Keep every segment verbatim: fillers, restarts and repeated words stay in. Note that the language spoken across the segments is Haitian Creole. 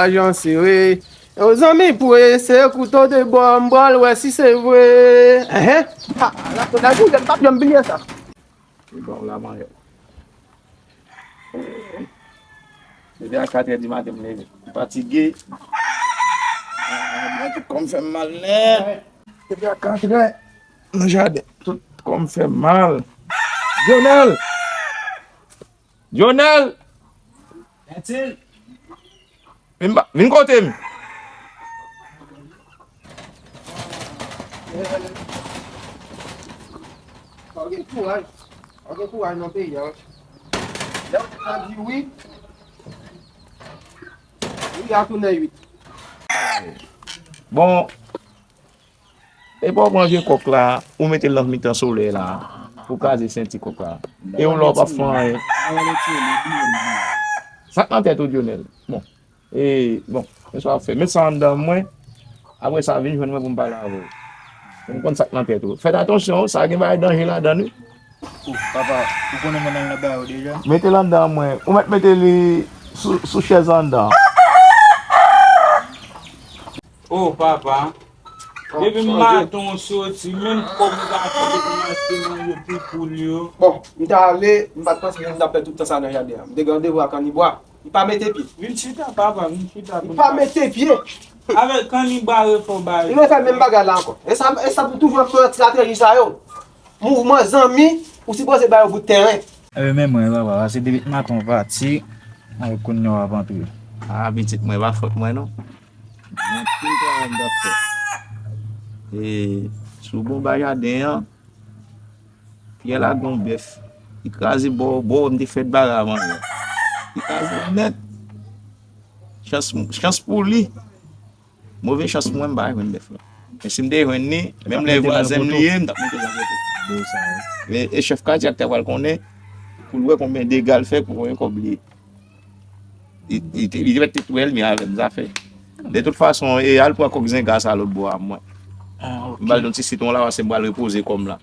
lajan sere. Yo zanmi prese, kouto de bò, m pral wè si se vre. Enhen. Ha, la, la, la, m p ap janm bliye sa. Li ba w la manyè. Depi a katrè di maten m leve. M fatige. Ah, mwen tout kò m fè m mal nèt. Depi a katrè nan jaden. Tout kò m fè m mal. Dionel! Dionel! Gentil! Vin ba, vin kote m. Pa gen kouraj. Pa gen kouraj nan peyi a. Lè w te ka di wi, wi a tounen uit. Bon, e pa w pran vye kòk la, ou mete l nan mitan solèy la, pou kraze senti kòk la. E w la w p ap fè anyen. Sa k nan tèt ou, Dionel? Bon. E, bon, men sa w ap fè. Met sa anndan mwen. Apre sa, vin jwenn mwen pou m pale avè w. Pou m konn sa k nan tèt ou. Fè atansyon, sa gen bagay danje ladan l, wi. Oh, papa, ou konnen mwen nan bagay yo deja? Mete l anndan mwen. Ou mèt mete li sou, sou chèz anndan. Oh, papa. Depi maten w soti, menm kòb ou pa kite pou m achte manje pou poul yo. Bon, m t ale, m pa t panse m t ap fè tout tan sa nan jaden an. M te gen randevou ak Annibwa. Li pa mete pye. Vin chita, papa, vin chita. Li pa mete pye. Avèk Annibwa refè w bagay. Li refè menm bagay la ankò. E sa, e sa pou toujou ap fè yon ti estrateji sa yo. Mouvman zanmi, ou sipoze ba yo bout teren. Enben, men mwen, papa, pase depi maten w pati, avèk kounye a w ap antre. Ah, pitit mwen, pa fòt mwen, non. Gen anpil travay m t ap fè. E, sou bon ba jaden an, Pyè la gen yon bèf. Li kraze bò, bò m te fè bara avan yè. Li kraze l nèt. Chans, chans pou li. Move chans pou mwen, m pa jwenn bèf la. Men si m te jwenn li, menm lè vwazen m li ye, m t ap mete l nan poto. E, e chèf katye a t ap pral konnen, pou l wè konbyen dega l fè, pou konbyen kòb li ye. Li, li te, li te mèt te touye l, men avè m zafè. De tout fason, e al pran kòk zenga sa lòt bò a mwen. Ah, ok. M ba l yon ti sitwon la, paske m pral repoze kò m la.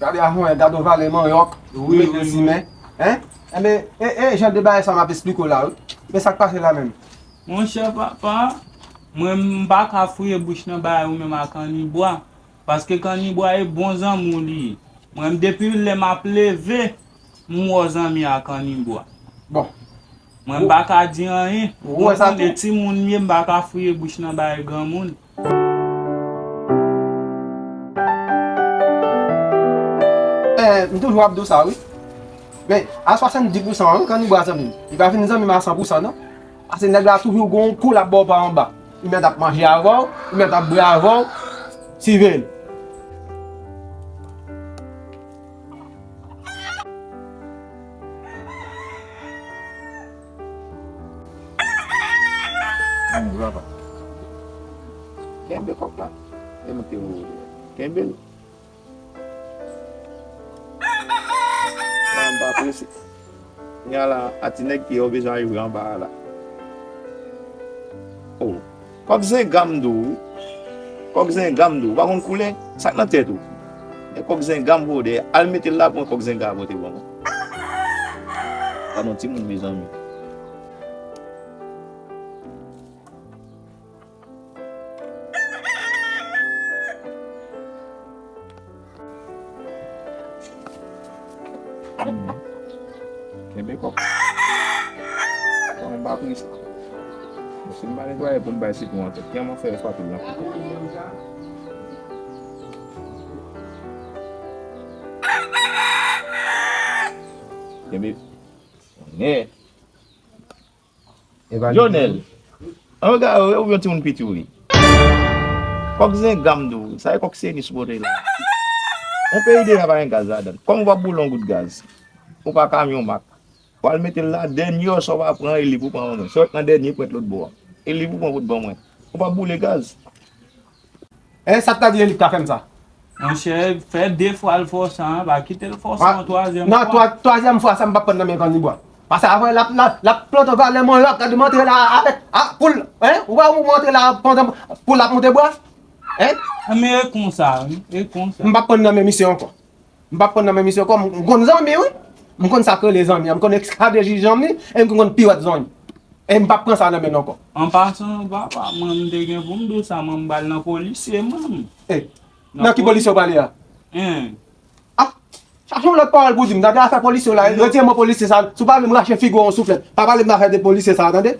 Gade a, gade yon valè manyòk, wi, mete wi, simen, hein? Enben, e, e, jan de bagay sa m ap esplike w la, wi. Men sa k pase la menm? Monchè papa, mwen m pa ka fouye bouch nan bagay ou menm a Kannibwa. Paske Kannibwa e bon zanmi w li ye. Mwen, depi lè m ap leve, m wè w zanmi a Kannibwa. Bon. Mwen, m pa ka di anyen. Ou konprann? E timoun m ye, m pa ka fouye bouch nan bagay granmoun. Eh, m toujou ap di w sa, wi. Men, a swasanndis pousan, wi, Kannibwa zanmi m. Li pa vin zanmi m a san pousan, non. Paske nèg la toujou gen yon kou l ap ba w pa anba. Li mèt ap manje avè w, li mèt ap bwè avè w. Siveye l. Ann, papa. Kenbe kòk la. E mete w. Kenbe l. Anba prese. Kounye a la, a ti nèg ki yo bezwen rive anba a la. Oh. Kòk zenga m di w wi. Kòk zenga m di w. Ou pa konn koulè? Sa k nan tèt ou? E kòk zenga m voye dèyè. Al mete l la pou mwen, kòk zenga a pote ban mwen. Gade yon timoun, mezanmi. Kenbe kòk. Bon, m pa pran sa. Si m pa netwaye pou m bay sitwon an tèt, kiyès m ap fè fatra nan figi? Kenbe. Nè. Jonel, an gade, ou yon timoun piti ou ye. Kòk zenga m di w, sa e kòk seni sou pote la. Yon peyi deja pa gen gaz ladan l. Kòman w ap boule yon gout gaz? Ou pa kamyon mak. W al mete l la, dènye sa w pa pran, e li pou pran mwen. Sa w pran dènye pwent lòt bò a. E li pou pran pou ban mwen. Ou pa boule gaz. E sa t ta di Eli k ta fè m sa? Monchè, fè de fwa l fòse a, pa kite l fòse a yon twazyèm fwa. Non, twa-, twazyèm fwa sa m p ap pran nan men Kannibwa. Paske apre l ap, l ap, l ap plante valè mwen, l ap gade m antre la avèk, a, poul, hein? Ou wè ou m antre la pandan poul ap monte bwa? Hein? Men e konsa, wi, e konsa. M p ap pran nan men misye ankò. M p ap pran nan men misye ankò. M konn zanmi, wi. M konn sa k rele zanmi an. M konn estrateji zanmi, e m konn piwèt zanmi. E m p ap pran sa nan men l ankò. An pasan, papa, mwen, m te gen pou m di w sa, mwen, m pral nan polisye, mwen. E, nan ki polisye w prale a? Hein. Ah, chache yon lòt pawòl pou di m, tande afè polisye w la, retire mo polisye sa, si w pa vle m rache figi w yon souflèt, pa pale m afè de polisye sa, tande?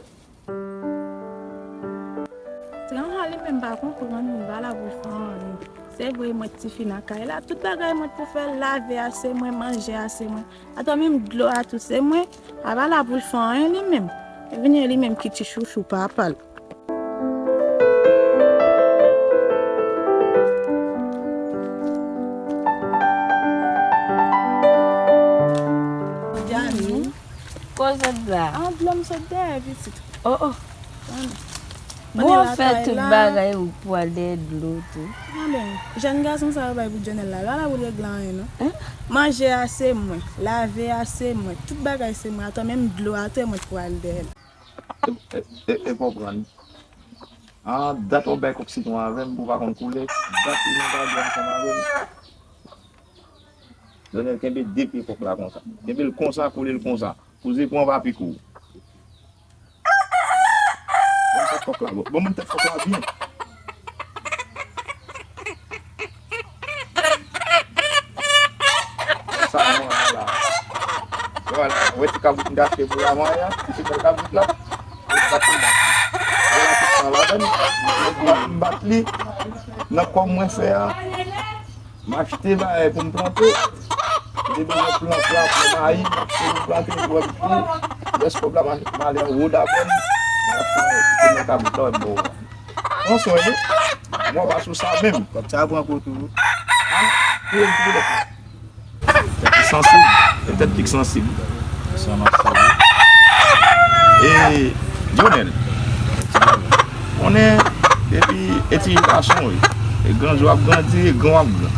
Gran li menm pa konprann, li pa la pou l fè anyen. Se vre, mwen ti fi nan kay la, tout bagay mwen pou fè, lave a se mwen, manje a se mwen. Atò menm dlo a tou se mwen, a pa la pou l fè anyen li menm. Vini li menm ki ti chouchou papa l. Djani. Kote w sot la? An dlo m sot dèyè pitit. Oh, oh. Bon, fè tout bagay ou pou al dèyè dlo tou. Anben, jèn gason sa yo bay pou Djonèl la, l pa la pou l regle anyen non. Manje a se mwen, lave a se mwen, tout bagay se mwen, atò menm dlo a tou e mwen ki pou al dèyè l. E, e, e, e konprann. Ah, dat w ap bay kòk sitwon avè m pou w pa konn koule, dat ou nan gade ansanm avè m. Djonèl kenbe de pye kòk la konsa. Kenbe l konsa, koule l konsa. Pou zepon an pa pike w. Ban m tèt kòk la, bon. Ban m tèt kòk la byen. Sa mwen la. Wè la, wè ti kabout m te achte pou Lavan an, ti bèl kabout la. Wè la, tout sa ladan. M bat, m bat li. Nan kòb mwen fè a. M achte bagay pou m plante. M te bezwen plant la, plant mayi, m achte pou plante, pou wè m pou. Lè kòb la, m a- m ale anwo dabò. M ap fè, pou mwen kabrit la, wè m bon. Pran swen, wi. Mwen pa sou sa menm. Kòb sa pran kou tou. Tèt ki sansib. Se tèt ki sansib. Sa nan seri. E, Dionel. Konnen, depi e ti gason, wi. E gran jou ap grandi, e gran w ap gran.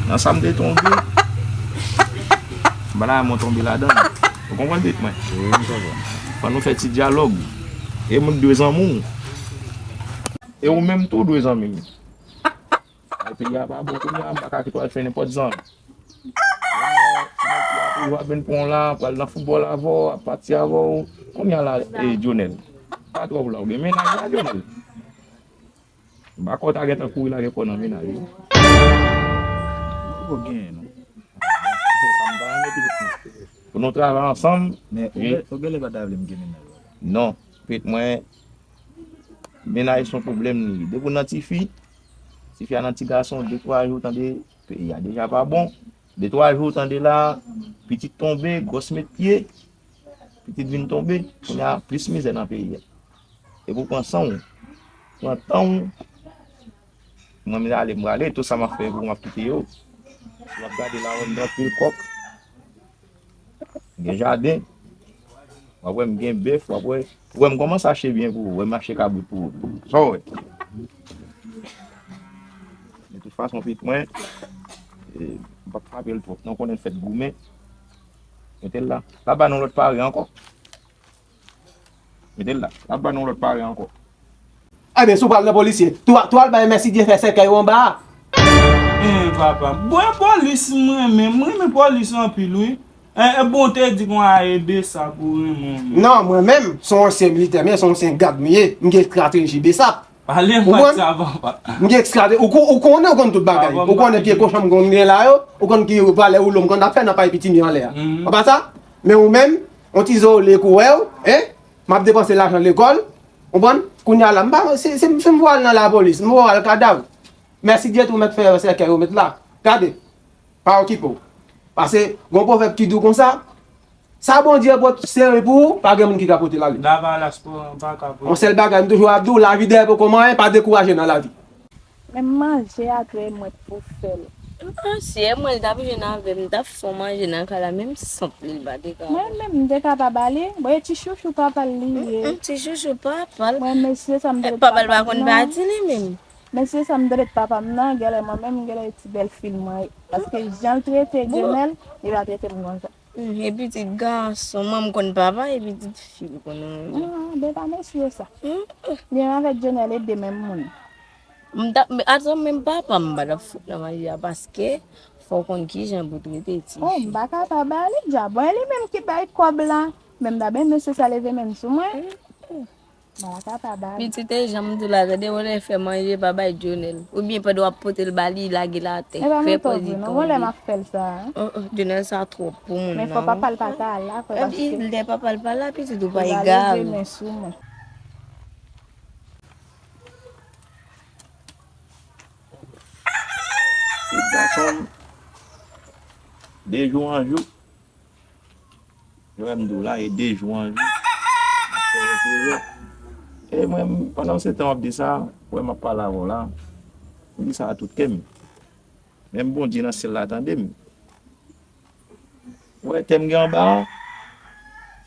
Nan sa m te tonbe, m pa ta renmen w tonbe ladan l. Ou konprann, pitit mwen? Wi, m konprann. Fò nou fè ti dyalòg. E moun dwe zanmi w. E ou menm tou dwe zanmi m. Ay, peyi a pa bon kounye a, m pa ka kite w al fè nenpòt zanmi. Ti nèg ki ap toujou ap vin pran w la, pral nan foutbòl avè w, ap pati avè w. Kounye a la, e, Dionel. Pa twò pou la, ou gen mennaj la, Dionel. M pa kwè w ta gentan kouri lage kò w nan mennaj ou. Ou genyen, non. Sa m pa renmen pitit mwen. Pou nou travay ansanm. Men ou gen- ou genlè pa ta vle m gen mennaj la. Non, pitit mwen, mennaj se yon pwoblèm li ye. Depi w nan tifi, tifi a nan ti gason, de twa jou, tande, peyi a deja pa bon. De twa jou, tande la, pitit tonbe, gwòs met pye, pitit vin tonbe, kounye a plis mizè nan peyi a. Epi w pran san w, pran tan w, mwen m ale, m prale, tout sa m ap fè pou w, m ap kite yo. Si w ap gade la, w ap anpil kòk. M gen jaden. W ap wè m gen bèf, w ap wè. Ou wè m kòmanse achte byen pou ou, wè m achte kabrit pou ou. Sa w wè? De tout fason, pitit mwen, e, m p ap frape l twòp non, konnen l fèt goumen. Mete l la. L ap ba nou lòt pare ankò. Mete l la. L ap ba nou lòt pare ankò. Ebyen, si w pral nan polisye, tou, tou al bay Mèsidye fè sèkèy ou anba a. Eh, papa. Bon, polis, m renmen, m renmen polis anpil, wi. Eh, eh, bon, te di kon a e Besap ou renmen w menm. Non, mwen menm, se yon ansyen militè m ye, se yon ansyen gad m ye. M gen estrateji Besap. Pale m pa sa, papa. M gen estrateji, ou, ou konnen, ou konn tout bagay. Ou konnen pye kochon m konn gen la yo, ou konn ki valè woulo m konn ap fè nan pay pitimi anlè a. Ou pa sa? Men ou menm, yon ti zole kou wè w, en? M ap depanse lajan lekòl, konprann? Kounye a la, m pa, si, si, si m voye w al nan lapolis, m voye w al kadav. Mèsidye tou mèt fè sèkèy yo mèt la. Gade, pa okipe w. Pase, gon pwovèb ki di w konsa, sa Bondye pot sere pou ou, pa gen moun ki ka pote l ale. Lavalas pa ka pote. Yon sèl bagay, m toujou ap di w, lavi dèyè poko manyen, pa dekouraje nan lavi. Menm manje a, trè mwen pou fè l. Manje, mwen, li t ap jwenn avè m, li t ap fè yon manje nan kay la, menm sant li, li pa te ka. Mwen menm, m te ka pa ba li. Bon, e ti chouchou papa l li ye. Mm, mm, ti chouchou papa l. Mwen, mesye sa m te ret papa l pa konn pati li menm. Mesye sa m te ret papa m nan, genlè mwen menm, genlè e ti bèlfi l mwen ye. Paske jan l trete Dionel, li pa trete m konsa. Mm, e pitit gason, mwen m konn papa, e pitit fi l konn renmen. Ah, ben pa mesye sa. Mm, mm. Li menm avèk Dionel e de menm moun. M ta, men, atann, menm papa m pa t ap fout nan manje a, paske fò w konn kijan pou trete ti fi. Oh, m pa ka pa ba li dja. Bon, e li menm ki bay kòb la. Men m ta ben mesye sa leve men l sou mwen. Mm, mm. M pa ka pa ba li. Pitit e jan m di w la, tande, ou lè fè manje pa bay Dionel. Oubyen pandan w ap pote l ba li, lage l atè. Fè pòz li tonbe. Gon lè m ap fè l sa. Oh, oh, Dionel sa twòp pou moun nan, wi. Men fò papa l pa ta la, frè, paske lè papa l pa la, pitit ou pa egal. Li va leve men sou mwen. Tout gason, de jou an jou, jan m di w la, e de jou an jou, m ap fè repoze. E mwen, pandan se tan w ap di sa, wè m ap pale avè w la, m di sa a tout kè m. Menm Bondye nan syèl la tande m. Ou wè tè m gen anba a?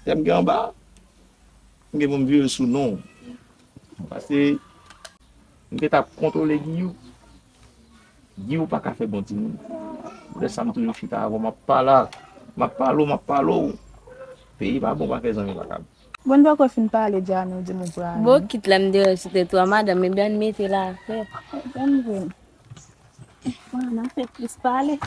Tè m gen anba a? M gen pou m vire l sou non w. Paske m te t ap kontwole Giyou. Giyou pa ka fè bon timoun. Poutèt sa m toujou chita avè w, m ap pale, m ap pale w, m ap pale w. Peyi pa bon, pa fè zanmi pa ka bon. Bon, n poko fin pale dja, nou di m ou prale. Bon, kit la m te resite twa madanm, ebyen, ann mete l atè. Tann vre. Bon, n ap fè plis pale.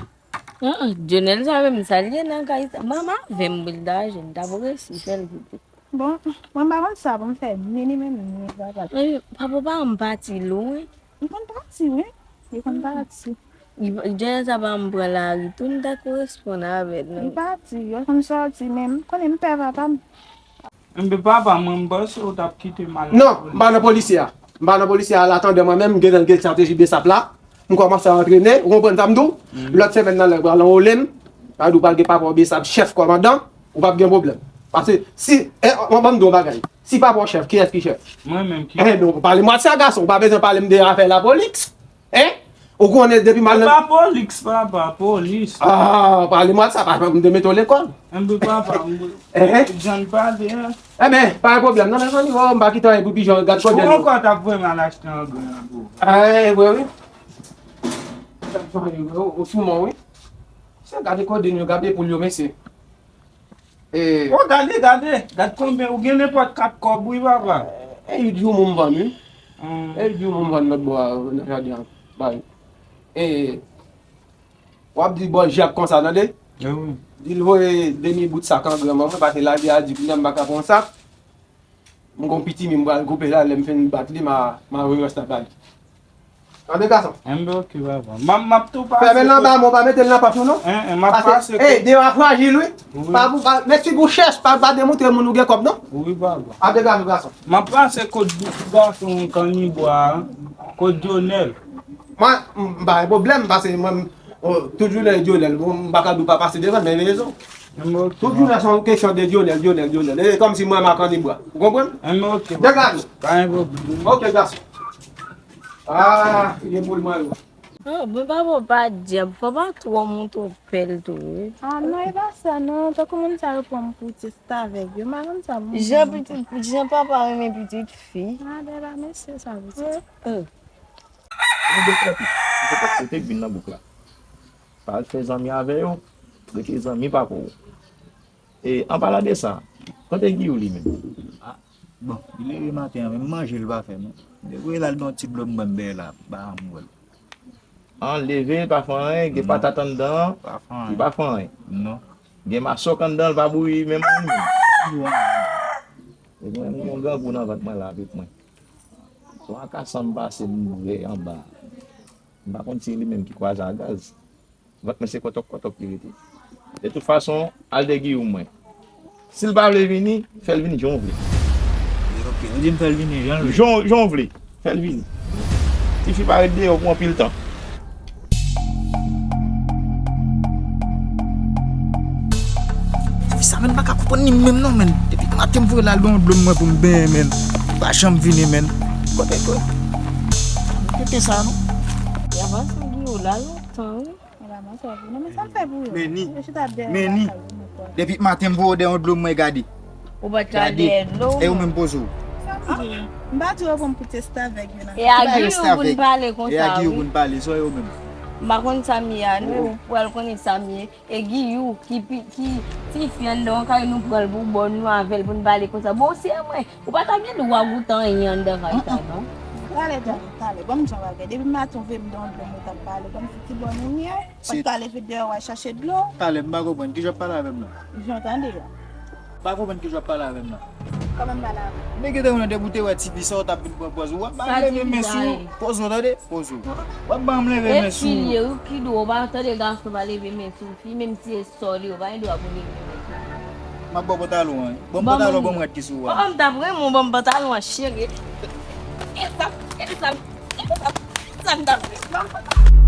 An, an, Dionel sa menm, sa l ye nan kay sa? Manman avè m pou l ta jwenn, ta pou resi fè l pitit. Bon, mwen pa konn sa pou m fè, ni li menm, ni papa l. Wi, papa, papa m pati lwen. Li konn pati, wi. Li konn pati. Li, Dionel sa pa m pran lari tou, m ta koresponn avè l. Li pati, yo konn sòti, men m konnen m pè papa m. Enben, papa, mwen, m panse w t ap kite m al nan polisye a. Non, m pa nan polisye a. M pa nan polisye a, la tande mwen menm, m gentan gen estrateji Besap la. M kòmanse antrene, ou konprann sa m di w? Lòt semèn nan, lè w pral anwole m, sa vle di w pral gen papa w Besap chèf kòmandan, ou p ap gen pwoblèm. Paske si, eh, mwen ban m di w yon bagay, si papa w chèf, kiyès ki chèf? Mwen menm ki. Eh, non, pale mwa de sa, gason, ou pa bezwen pale m de afè lapolis. Hein? Ou konnen depi m al nan. Pa polis, papa, polis. Ah, pale mwa de sa, papa, m te mete w lekòl. Enben, papa, m. Hein? Jan pale, hein? Enben, pa gen pwoblèm, non, mezanmi, oh, m pa kite anyen pou pijan, gad kòdèl yo. Ou ankò t ap voye m al achte angren ankò. Eh, vre, wi. Ou sou mwen, wi. Se gade kòdèl yo, gade poul yo, mesye. Eh. Oh, gade, gade, gade konbyen, ou gen nenpòt kat kòb, wi, papa. Eh, eh, yu di yon moun vann, wi. Hmm. Eh, yu di yon moun vann lòt bò a, nan jaden an. Bay. Eh, w ap di bòs Jacques konsa, tande? Eh, wi. Di l voye demi bout sak angren ban mwen, paske la li a di, kounye a m pa ka pran sak. M gon pitimi, m pral koupe la, lè m fin bat li, m a, m a voye rès la ba li. Tande, gason? Enben, ok, papa. M ap, m ap tou pase. Fèmen l anba men w, pa mete l nan pòch ou, non. Hein, hein, m ap pase. Paske, ey, deyò a frajil, wi. Wi. Pa pou, pa, mèsi pou chèch, pa, pa demontre moun ou gen kòb, non. Wi, papa. Ap degaj ou, gason. M ap pase kot gason Kannibwa, kot Dionel. Mwen, m, m pa gen pwoblèm, paske mwen, m, oh, tout jounen Dionel, bon, m pa ka di w pa pase devan, men rezon. Enben, ok. Tout jounen se yon kesyon de Dionel, Dionel, Dionel. E kòmsi mwen m ak Annibwa. Ou konprann? Enben, ok. Degaj ou. Pa gen pwoblèm. Ok, gason. Ah, gen poul mwen yo. Oh, men papa w pa dyab, fò pa twò montre w pèl tou, wi. Ah, non, e pa sa, non. Tankou moun sa yo pran m pou ti restavèk yo, m pa konn sa moun. Jan pitit, jan papa renmen pitit fi. Ah, bèl a mesye sa, pitit. Hum, hum. Ou de trèt ou. Ou te, ou te vin nan bouk la. Pa al fè zanmi avè yo. Rete zanmi papa w. E, an palan de sa, kote Giyou li menm? Ah, bon, li leve maten an, menm manje li pa fè, non. Depi l al nan ti dlo m bwè m bè la, pa janm wè l. An leve, li pa fè anyen, gen patat anndan an, li pa fè anyen. Non. Gen masòk anndan, li pa bouyi menm anyen. Li pa anyen. E mwen, m gen yon grangou nan vant mwen la avèk mwen. Se yon akasan m pase, m vre anba. M pa konn si li menm ki kwaze a gaz. Vant mwen se kòtòk kòtòk li rete. De tout fason, al de Giyou mwen. Si l pa vle vini, fè l vini jan w vle. Ok, ou di m fè l vini jan l vle. Jan, jan w vle. Fè l vini. Tifi pa ret deyò pou anpil tan. Tifi sa, menm, m pa ka konprann li menm non, menm. Depi maten m voye l al nan yon dlo mwen pou m benyen, menm. Li pa janm vini, menm. Kote, kote, kote sa, non? Y ap ansanm Giyou la lontan, wi. Meni. Meni. Depi maten m voye w dèyè yon dlo mwen gade. Ou pa t ka dèyè dlo. E ou menm poze w. M pa di w pran m pou ti restavèk yo nan. E a Giyou pou n pale konsa, wi. E a Giyou pou n pale, sa w ye ou menm? M pa konn sa m ye a, non. Ou pral konnen sa m ye. E Giyou, ki pi, ki tifi anndan yon kay nou pran l pou bon nou avè l pou n pale konsa. Bon, se mwen. Ou pa ta gen dwa goute anyen anndan kay sa, non. Talè, talè, talè. Ban m di w yon bagay. Depi maten w veye m dèyè yon dlo mwen t ap pale. Kòmsi ti bòn ou ye. Ou pa t ka leve dèyè w al chache dlo. Talè, m pa konprann. Kijan w ap pale avè m la? Jan w tande a. M pa konprann kijan w ap pale avè m la. Kòman m pale avè w? Men gentan ou nan deboute wè tifi sa w t ap vin pran pòz ou. W ap ban m leve men sou ou. Poze w, tande? Poze w. W ap ban m leve men sou ou. E fi l ye, wi, ki dwo, w pa tande gason pa leve men sou fi, menm si e sè w li ye, w pa gen dwa pou leve men sou li. M ap ba w pantalon an, wi. Ban m pantalon, ban m rad ki sou ou a. Oh, m t ap renmen w ban m pantalon an, cheri. E sa, e sa, e sa, e sa m t ap renmen. Ban m pantalon.